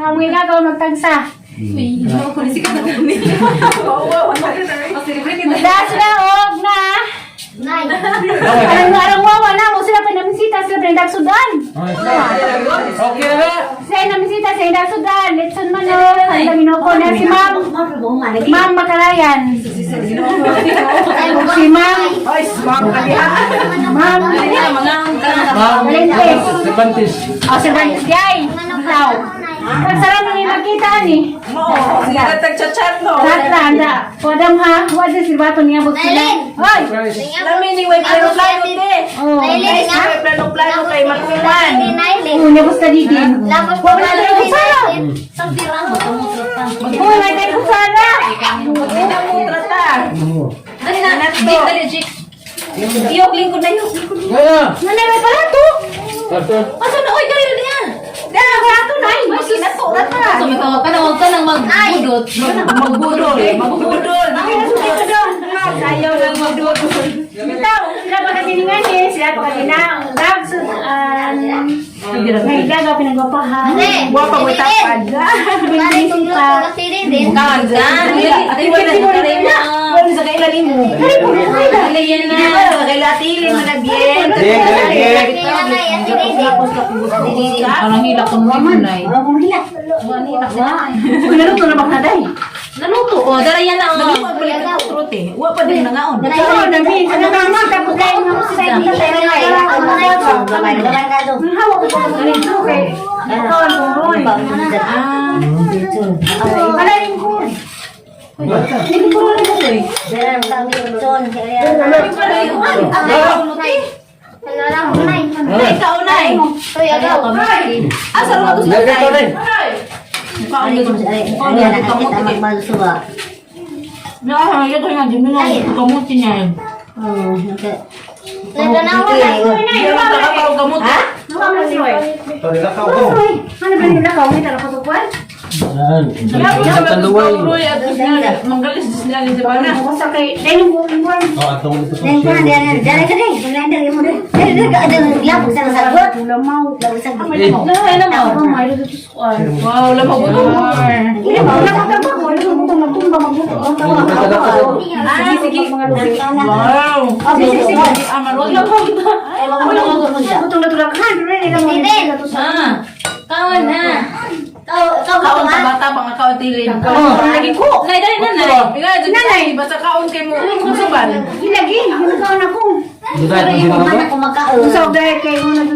Ang mga gagaw magtagsa. Da sila og na. Arang arang wawa na mo sila pinamisita sila pinagsudan. Okay na. Sila namisita sa inasudan. Litson man o. Ang ginoko na si Ma'am. Ma'am Makalayan. Si Ma'am. Ay, ma'am, kaliha. Ma'am. Ma'am Valente. Cervantes. O, Cervantes di ay. Ikaw. Kagsara mo ni makita ni. Oo, sila nagchat-chat, no? Lahat na, anda. Podam ha. Huwag si Silvato niya bug sila. Hoy! Lami ni way plano-plano, te. Oh. Way plano-plano kay matuman. Oh, niya busta didin. Huwag na tayo kusara. Uy, may tayo kusara. Mutra ta. Dali na, Jik, dali, Jik. Iyok, lingkod na, iyok, lingkod. Kaya. Nanay, may palato. Arthur. Asa na, oy, dali na niya. Dala, palato na. Kinato na ta. So, may tawag ka na, huwag ka nang magbudot. Magbudol. Magbudol. Ayaw lang magbudol. Bitaw, sila pa katiningan eh. Sila pa katinang. Dagsudan. Nagdagaw, pinagwapahan. Guwapa mo tapad. Pinagwapahan. Tawag ka. Dali, dali, dali na. Wala sa kailan mo. Dali yan na. Di ba kailatilin mo na bien. Jek, jek, jek. Parang hilak ko mo nay. Uy, naluto na ba ka day? Naluto, oh, dali yan na, oh. Wa pa din nangaon. Oo, nami. Ano naman, tapos dahil nga sa ito tayo na. Ang hawak ko sa ganito kay Kawan ko roy. Wala rin ko. Hindi ko rin ko eh. Ikaw nay. Asa ra gusto Lagay ko rin. Na, yato nga di mo na kamuti niya. Di ba ka kamuti? Nawala si Roy. Ito nila ka ko. Roy, ano ba nila ka? Hindi talaga tukuan. Yan. Tanluway. Manggalis nila ni Sabana. Ako sa kay dahil yung buong buwan. Oh, atong ito. Lamaw. Eh. Ako may luto sa kuan. Wow, lama ko to. Hindi ba wala ka ba? Wala ka mo magtumba magbuto. Sige, sige. Wow. Oh, sige, sige. Amarol. Butong natulakan, pero hindi na mo. Ah, kawan na. Kaon sa bata pa nga kaon tilin. Oh, lagi ko. Nay, dali na, nay. Nanay, basta kaon kay mo musuban. Lagi, nagkaon ako. Usap dahil kay mo na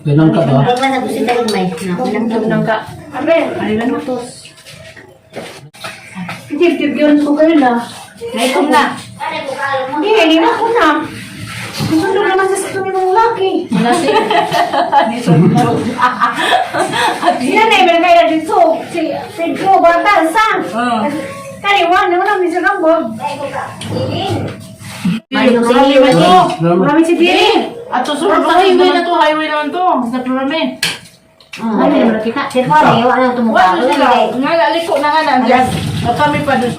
Ganang ka ba? Nang ka. Abe, ay nanutos. Tip-tip yun ko kayo na. Naikom na. Hindi, hindi na ako na. Susunod naman sa sa mong laki. Sila na yung kaya dito. Si Pedro Bata, sa. Kariwa, naman ang misal ang bob. Marami si Diri. At susunod pa highway na to, highway naman to. Sa Plurame. Wala sila. Nga laliko na nga na diyan. Kami pa doon.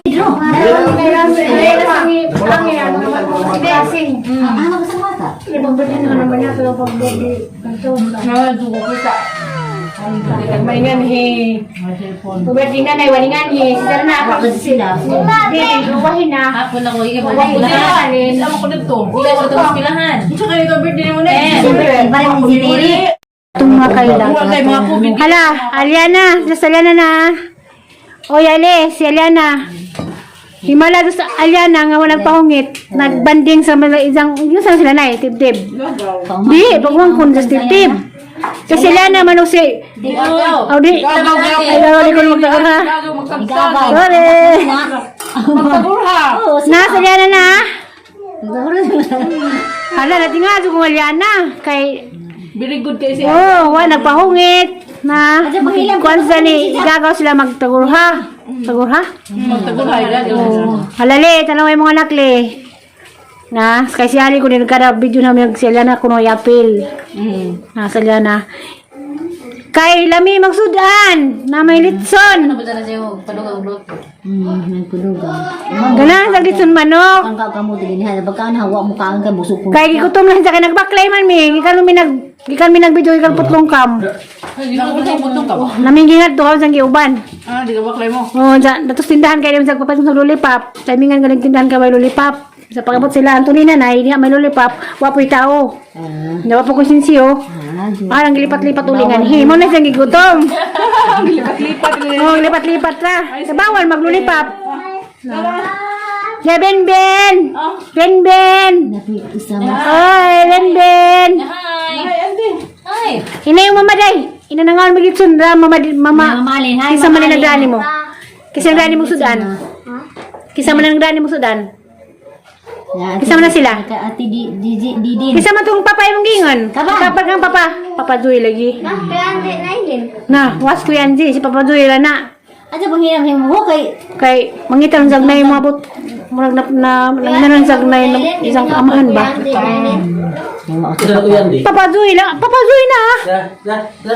Nga dugo ko sa. Maingan he. Tuberting na nay walingan he. Sila na ako. Di, luwahin na. Hapon ako, ikaw Luwahin na. Sama ko dito. Ikaw ko itong pilahan. Unsa kayo to birthday mo na? Itong mga kaila. Kuha kay mga COVID. Hala, Aliana, sa Aliana na. Oy, Ale, si Aliana. Himala do sa Aliana nga walang pahungit. Nagbanding sa mga isang, yung saan sila na eh, tibtib. Di, pagwang kun sa tibtib. Kasi Aliana man o si, oh, di, ay, di ko magtaor ha. Sorry. Magtagurha. Na, sa Aliana na. Hala, natin nga, kung Aliana. Kay, Very good kay siya. oh, wa nagpahungit na kuan sa ni gagaw sila magtagurha. Tagurha? Magtagurha gagaw. Oh, halali, tanaway mga anak le. Na, kay si Ali ko din kada video na mag sila na kuno yapil. Na sila na. Kay lami magsudan na may litson. Ano ba na siya padugang luto? Nagpulugan. Ganahan sa litson manok. Ang kakamuti din ha, pagka hawa mo kaang ka busog ko. Kay gigutom lang sa kay nagbaklay man mi. Gikan mi nagvideo gikan putlong kam. Ay, di ka putong ka ba? Naming gingat duha sa giuban. Ah, di ka baklay mo. Oh, dyan, datos tindahan kayo sa pagpapalit sa lollipop. Timingan galing tindahan ka may lollipop. Sa pag-abot sila, Antonina na, hindi may lollipop. Wapoy tao. Nawa po ko sinsiyo. Parang gilipat-lipat ulingan. Himo na siyang gigutom. Lipat-lipat. Oh, lipat-lipat na. Sa bawal maglulipap. Ya, Ben Ben. Ben Ben. Isa mo. Oy, Ben Ben. Hi. Ay, Andy. Hi. Ina yung mama day. Ina na nga magitsun ra mama mama. Mama Alin, hi, Kisa Mama man Alin. nagdani mo. Kisa nagdani mo sudan. Kisa man nagdani mo sudan. Kisa man na sila. Ate di di di di din. Kisa man tong papa imong gingon. Kaba. Papa kang papa. Papa Joy lagi. Na, kaya hindi na yun. Na, was ko yan si Papa Joy la na. Ate panghiram himo ko kay Kay mangita lang sagnay mga bot. Murag na na na sagnay na isang amahan ba. Ito na ko yan, di. Papa Joy la, Papa Joy na. Ah. Da, da, da.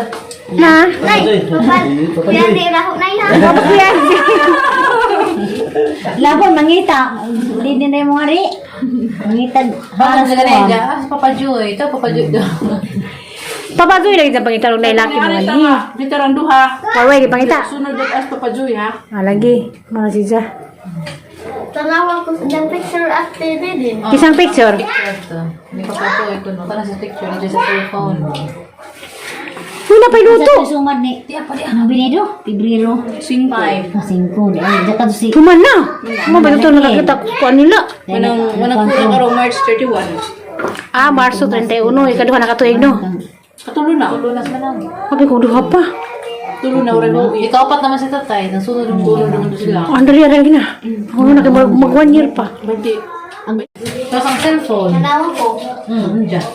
Na. Nay, papa, Papa kaya Joy. hindi na ako na yan. Papa Joy yan. labon mangita. Di din na mo ari. Mangita Bakit haras na ko. ganun? Ah, Papa Joy. Ito, Papa Joy. Papa Joy lagi sa pangita lang laki mga Ari, ni. tama. Bitarang duha. Paway di pangita. Sunod at as Papa Joy, ha? Ah, lagi. Mga siya. Tanawa ko sa dyan picture after din. Isang picture. Ito. Hindi Papa Joy. Kuno. Tara sa picture. Nandiyan sa cellphone. Wala pa'y luto. Sa sumad ni. Ano binido? Pebrero. 5. Ah, singko. Di ay jaka to si. Human na. Mo ba ito nakakita ko kuan nila? Manang, manang kulang araw, March 31. Ah, Marso 31. Ikaduha na katuig no. Katulo na. Tulunas na lang. Sabi ko duha pa. Tulo na, oray mo. Ikaapat naman si tatay. Nasunod yung Tulo naman to sila. Oh, andali andali na. Oh, na mag, mag one year pa. 20. Tapos ang cellphone. Tanawa ko. Nandiyan.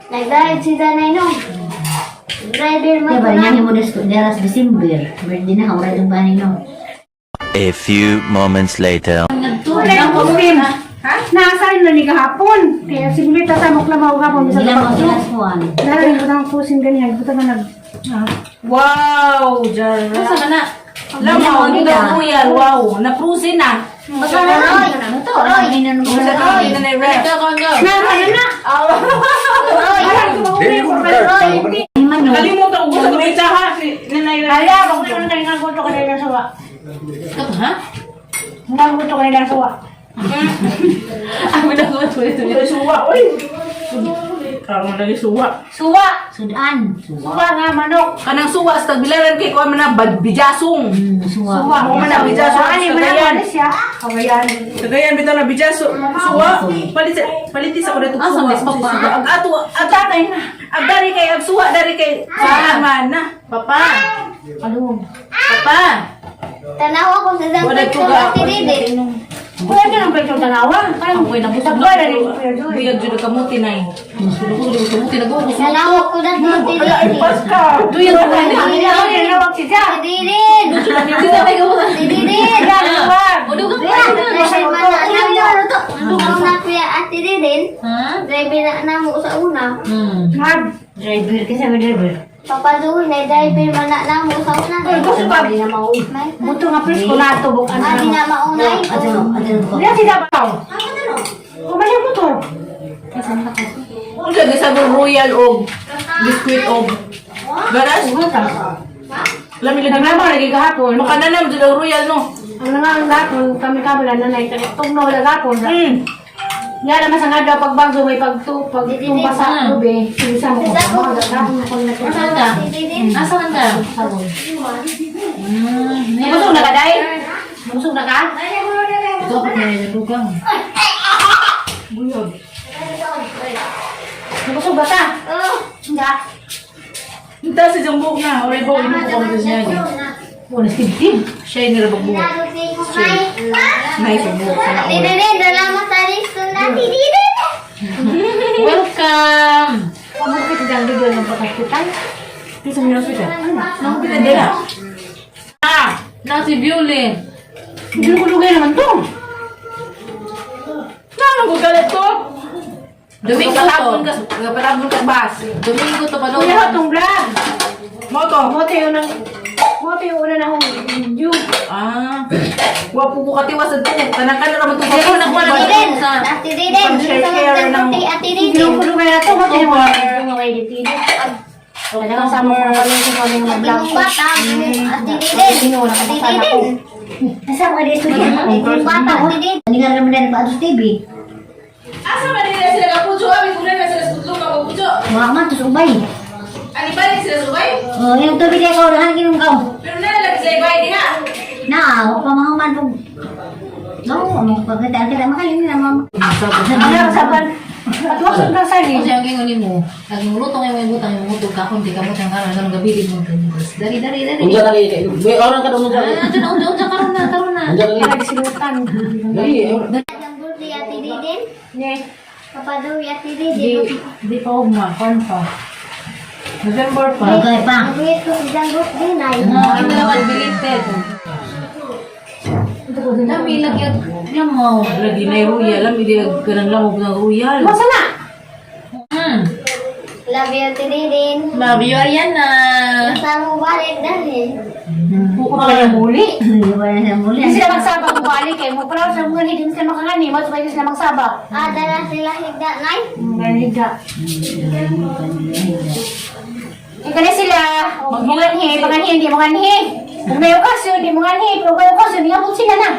Nag-drive si Danay no. Driver Di man ba ko niya na. mo des deras December. Birthday na oray tong bani no. A few moments later. Wala yung kusin. Ha? Nasa na ni kahapon. Kaya siguro tatamok lang ako kahapon. Bisa Sila mo kapag sila kuan. Dahil ko nang kusin ganyan. Buta na nag... Ah. Wow, Jara. Asa ka na? Lamaw, hindi na royal. Wow, naprusin na. Roy, Ano to? Ano ni Sa kami na na-ref. Ikaw, go. Na, ano na? Nakalimutan ko gusto ko pizza ha. Si Nanay Ra. Kaya, kung ano na nga gusto ko nila sawa. Ikaw, ha? Nga gusto ko nila sawa. Ako na ko Ay, suwa, oy. Karang lagi suwa. Suwa! Sudan. Suwa nga, manok. Kanang suwa sa tagbilaran kay kuha man na bad bijasong. Suwa. Suwa. Mo man na bijasong. Ani, Sa manok. Cagayan. Ano siya? Cagayan. Cagayan bitaw na bijaso. Suwa. Palit palit sa ko dito Ah, suwa. sa papa. Ag ato ato Ag dari kay ag suwa dari kay sa man na. Papa. Papa. Tanawa ko sa dyan Wala picture tuga. after din. Kuya ka ng picture tanawa. Parang Amoy na busog Tagba na rin. Kuya Joy. Buyag jud kamuti nay. Kamuti na gusto. Tanawa ko na after din. Duyan ko na. Tawag na nawag si Jack. Didin! Sita may gawa. Didin! Tawag. O dugang ka. Driver man na namo. Ang na kuya ate Didin. Ha? Driver na namo sa una. Ngab. Driver kasi may driver. Papa Joey, na driver man na namo sa una. Gusto pa. Di na mau. May Buto nga please ko na tubok ano. Adi na mauna Ato ito. ato ko. Wala si Dabaw. Kumali ang motor. Unsa gisagol royal og biscuit og garas? Lami lagi Naglama lagi kahapon. Makananam jud ang royal no. Ang nangang gapon, kami kami lang nanay. Tugno wala gapon. Ya naman sa nga daw pagbagso may pagtu pagtumba sa tubig. Isa mo ko. Asan ka? Didin. Asan ka? Busog na ka day? Busog na ka? Ikaw pa na dugang. Busog ba ka? Oh, Hindi. Unta sa jambok na, oray ba ino ko kami niya. Wala tibtib. Siya ni rabag buhok. Nice ang buhok sana all. Didin, dala mo sa listo na Didin. Welcome. Ano ka sa video ng pag-hospital? Sa hospital. Nang pinadala. Ah, Na si Violin. Hindi ko lugay naman to. Nang galit to. Domingo Patabon to. ka, patabon ka bus. Domingo to pa Kuya, itong vlog. Moto. Moto yung nang... Moto yung una na akong video. Ah. Wa po ko katiwas adto. Tanang ka na raman tong Pero nakuha na Diden. Ate Diden. Pag-share-share ng- Ate Diden. Ginukulo kaya na ito. Moto yung mga edit-edit. Talagang kasama ko na kami kung kami mga vlog Yung ko. bata. Ate Diden. Ginoo, Ate nakapasana ko. Diden. Nasa mga dito yan. Yung bata. Ate Diden. Hindi nga naman na pa sa TV. Asa man nila sila kapucho? Abi ko na sila sa putlo ka kapucho. Mga man, tos ubay. Ani balik sila subay? Oh, yung tubig ay ko, rahan kinong ka. Pero na lagi sa ibay diha. Na, ako pa mga man pag... No, mo pagkita kita makalin na mama. Ano ang saban? At wag sa sali. Kasi ang gingon nimo, nagluto kayo may butang yung mutog ka di ka mo siyang karon anong gabi di mo. Dari dari dari. Unsa na kay may orang ka doon unsa. Ah, dyan, unja unja karon na, karon na. Unsa na Nagsilutan. Dali. Ang birthday Ate Diden. Ne. Papa daw Ate Diden. Di pa ugma, kon pa. November pa. Okay pa. Ang ko si Jang birthday na. Ah, ito naman belated. Dami lagi lamaw. Lagi na yung royal, alam hindi ganang lamog ng royal. Masa na? Love you, Ate Diden. Love you, Ariana. Sa mo balik dahil. Buko pa na muli. Hindi ba na siya muli? Hindi sila magsaba kung balik eh. Magpalaw sa mga hindi sila makakani. Mas pwede sila magsaba. Ah, dala sila higda nay. Higda. Ika na sila. Magunganhi, paganhi, hindi mo ganhi. Kung may okasyon, hindi mo ganhi. Pero kung may okasyon, hindi abot sila na.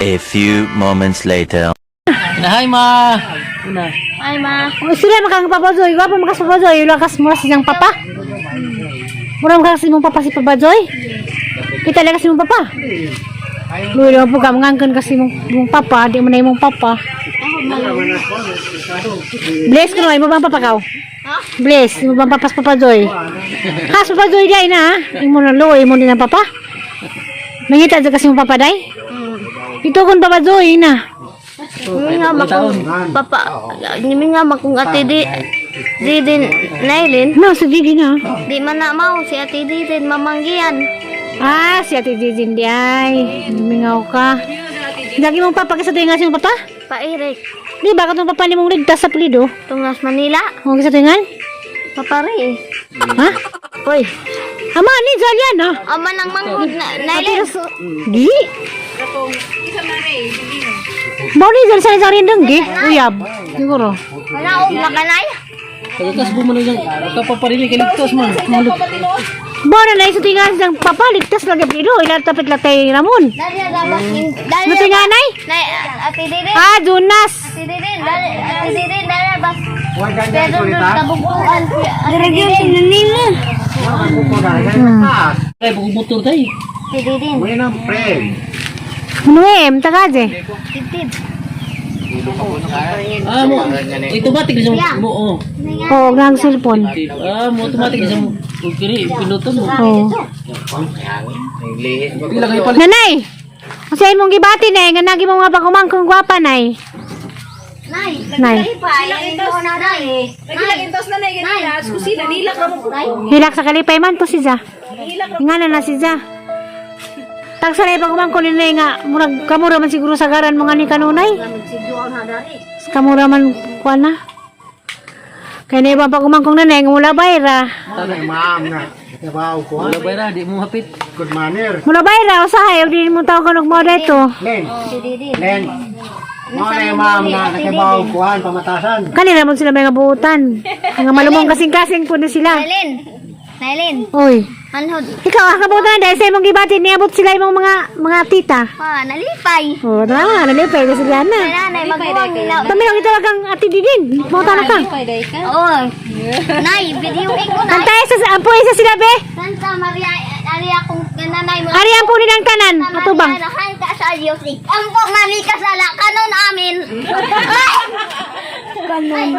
A few moments later. Hi ma. Una. Ay ma. O sila makang papazoy. Gwapo makas papazoy. Lakas mura siyang papa. Mura makas imong papa si papazoy. Kita lakas imong papa. Luwi naman po ka, mangangkan kasi imong papa, di mo na imong papa. Bless ko naman, imo bang papa kaw? Bless, imo bang papas papazoy? Has papazoy day na, ha? Imo na luwi, imo din ang papa. Nangita dyan kasi imong papa day? Ito kung papazoy na. Nga makong papa. Nga makong Ate Diden Nailin. No, sa Gigi na. Di man na mau si Ate Diden mamanggian. Ah, si Ate Gigi di ay. Lumingaw ka. Lagi mong papa kasi tuwing nga siyang papa? Pairik. Di ba katong papa ni mong ligtas sa pulido? Tungas Manila. Huwag sa tuwingan? Papari. Ha? Uy. Ama ni Jalian ah. Ama nang manghod na Nailin. Di. Mau ni Jalian sa rin denggi? Uyab. Siguro. Wala og makanay. Kagakas mo man lang. Kapaparili kay ligtas man. Bo na na sa tuwingan siyang papa ligtas lagi pulido. Ilan tapit latay Ramon. Dali na ba? Dali. Sa tuwingan ay? Nay Ate Diden. Ah, Jonas. Ate Diden, dali Ate Diden, dali ba? Pero doon kabubuan si Ate Diden. Nila. Ay buko motor tay. Ate Diden. Manuem, tagaje. Titid. Ah mo automatic sa mo oh. Oo, gang cellphone. Ah mo automatic sa mo. Kiri piloto mo. Oo. Pila kay palit. Nanay! Kasi imong gibati na nga nagi mo nga pagumangkong gwapa nay. Nay. Nay. Nay. Nay. Nagilagintos na na ganina, kusina nila ka mo. Hilak sa kalipay man to si Ja. Nga na na si Ja. Tagsaray pagumangkon ni nay nga murag kamura man siguro sagaran mga ni kanunay. Kamura man kuan na. Kay na ibang pagumangkong nanay nga mula bayra. Wala bayra di mo hapit. Mula bayra usahay og di mo taw kanog mo dito. Ate Diden. Kanila mo sila may nga buutan. Nga malumong kasing-kasing po na sila. Nailin. Nailin. Oy. Anhod. Ikaw ang kabutan dahil sa imong gibati niabot sila imong mga tita. Ah, nalipay. Oh, tama, nalipay ko sila na. Nanay, magbuwang nila. Kami lang itawag ang ati Didin. Mauta na ka. Oo. Nay, video ko na. Antay sa ampo isa sila be. Santa Maria, ari akong nanay mo. Ari ampo nilang tanan. Atubang. Maria, rahan ka sa Diyos. Ampo mami kasala kanon amin. Kanon.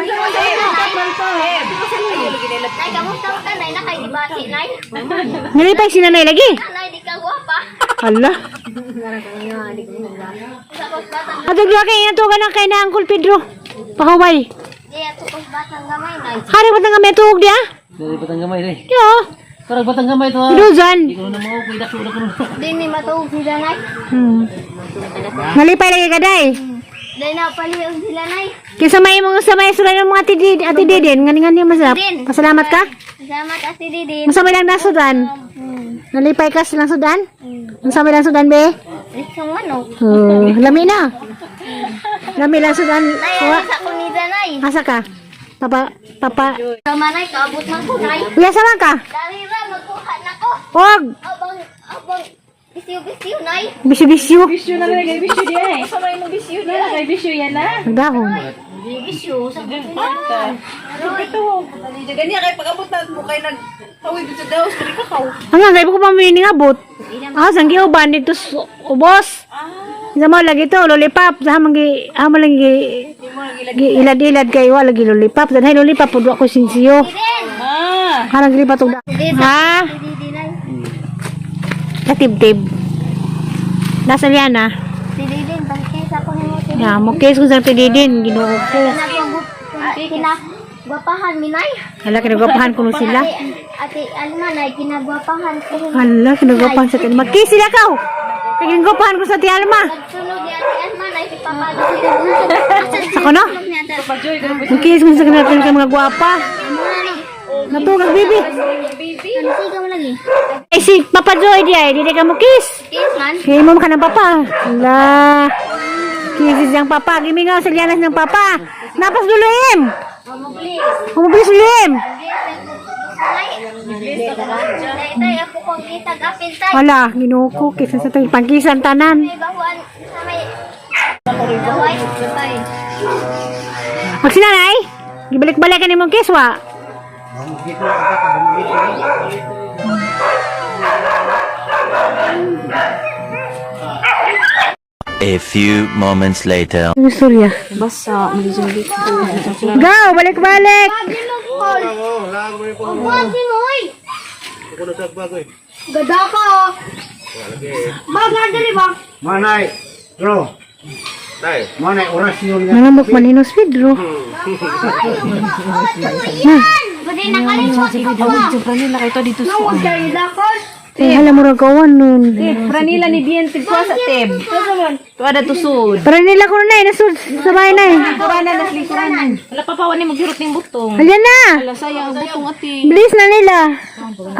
Nay, kamusta ka nay? Nakay gibati nay? Nalipay si nanay lagi. Nanay, di ka gwapa. Ala. Sa batang Atog laki inatugan na kay na Uncle Pedro. Pahuway. di ato kos batang gamay nay. Hari ba nga may tuog dia? Dari batang gamay day. Yo. Karag batang gamay to. Luzon. Di ko na mo kuy daklo na ko. Di ni matuog sila nay. Nalipay lagi ka day. Dahil napaliw sila, Nay. Kinsa may imong sa may sulay ng mga ati Didin, ngani ngani masarap. Din. Pasalamat ka. Salamat, Ate Didin. Unsa may lang nasudan? Nalipay ka sa lang sudan? Unsa may lang sudan be? Isang manok. Oh, lami na. Lami lang sudan. Nay, Wa. ano sa kunida, Nay? Asa ka? Papa, papa. Tama, Nay. Kaabot man ko, Nay. Uya sama ka? Dami ba? Magkuha na ko. Og, Abang, abang. Bisiyo-bisiyo, Nay. bisyo-bisyo. Bisyo na lang, bisyo diya eh. Sa may mong bisyo diya. Kay bisyo yan na. Magdahon. Bisiyo. Sa Ganyan kay pag-abot na mo kay nagtawid sa daos kay kakaw. Ang nga, ko pa may ningabot. Ah, sang giuban dito ubos. Isa mo lagi to, lollipop. Sa mangi, amo lang gi gi ilad-ilad kay wala gi lollipop. Danay lollipop pud wa ko sinsiyo. Ah. Harang gili patog. Ha? Didin, Nay. Katibtib. Nasa liana. Si Didin, bakit sa ko nimo si Ya, mo case ko sa pididin, Ginoo ko. Kinagwapahan mi, Nay. Hala kinagwapahan ko no sila. Ate, Ate Alma, Nay, kinagwapahan ko. Hala kinagwapahan sa tin. Magkiss sila kaw. Kay kinagwapahan ko sa ti Alma. Pagsunod ni Ate Alma, Nay, si Papa Joy. Ako no? Magkiss ko sa kanila kay mga gwapa. Natugag bibi. Ano sigaw lagi? Eh si Papa Joy di ay, di ka mo kiss. Kiss man. Kaya mo ka ng papa. Hala. Kisses ng papa. Gimingaw sa lianas ng papa. Napas duluim. Mama, please. Humubis duluim. Nay, tay, ako kong kitag apil, tay. Wala, Ginoo ko kisa sa tayo pangkisan tanan. May bahuan sa may... Daway, tay. Pag sinanay, gibalik-balik ka ni mong kiswa. A few moments later. Ano istorya? Basa, Go, balik-balik. Bagin, oy! Gada ka, oh. Baga, dali ba? Manay, bro. Manay, orasyon nga. Manambok maninos Pedro. Oh, yan! Pwede nakalimot ko pa. Pranila kay to dito sa. Huwag kayo dakot. Eh, hala mo gawan nun. Pranila ni Bien tigwa sa teb. Tuada tusod. Para nila ko na eh, nasud sa bahay na eh. Likuran na likuran. Wala pa pa wani maghirot ning butong. Halya na! Wala sayang ang butong ate. Bilis na nila.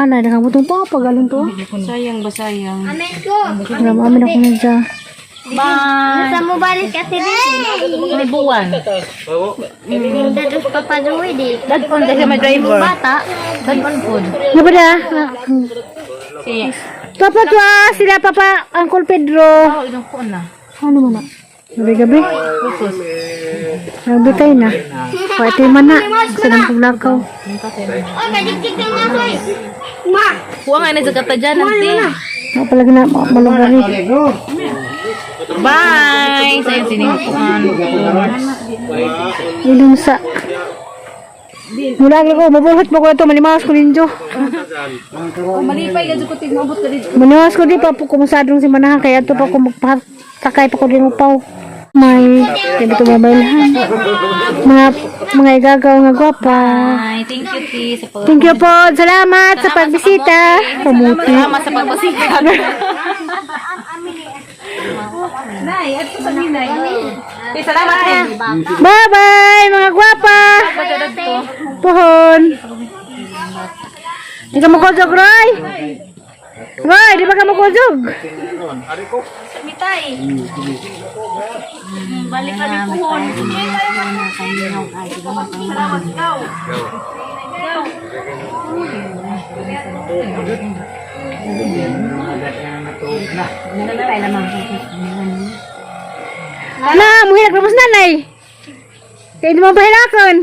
Ano, nakabutong pa, pagalon to. Sayang ba sayang. Amen ko. Alam, amin ako na dyan. Bye. Nasa mo balik kasi din. May buwan. Dados Papa Joey di. Dadon kasi may driver. Bata. Dadon food. Ano ba na? Si. Papa to ah, sila Papa Uncle Pedro. Oh, ilong ko na. Ano mo na? Gabi-gabi? Gabi tayo na. Pwede man na. Sa nang lakaw. Oy, kadigdig na nga koy. Ma. Kuha nga na sa katadyan ante. Ako palagi na malunggari. Bye. Sayang sining kuan. Ilong sa. Mula ko, mabuhat mo ko ito, malimawas ko ninyo. Malipay ka jud ko tig maabot ka dito. Malimawas ko di pa po kumusadong si Manahan, kaya ito pa ko magpasakay pa ko din upaw. May, hindi ito mabailhan. Mga igagaw nga gwapa. Ay, thank you, Ti, sa pag... Thank you po. Salamat sa pagbisita. Kamuti. Salamat sa pagpasikat. Nay, adto sa minay. Ti salamat eh. Bye-bye, mga gwapa. Pohon. Di ka makozog, Roy? Roy, di ba ka makozog? Mitay. Balik kami puhon. Salamat ikaw. Na, muhilak na nanay. Kaya hindi mo pahilakon.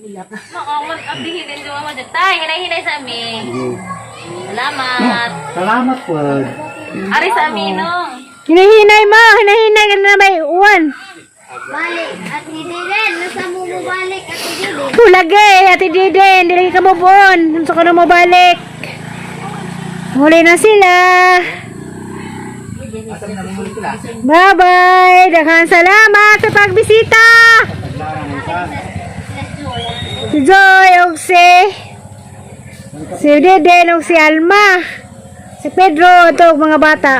Makawan, abdihin din mo dyan. Tay, hinay-hinay sa amin. Salamat. Salamat po. Ari sa amin, no? Hinahinay mo, hinahinay ka na may uwan. Balik at hindi rin. Nasa mo mo balik at hindi rin. Hulagi, Ate Diden, hindi lagi ka move on. Unsa ka na mo balik? Huli na sila. Bye-bye! Daghang salamat sa pagbisita! Si Joy og si Deden og si Alma. Si Pedro, ito og mga bata.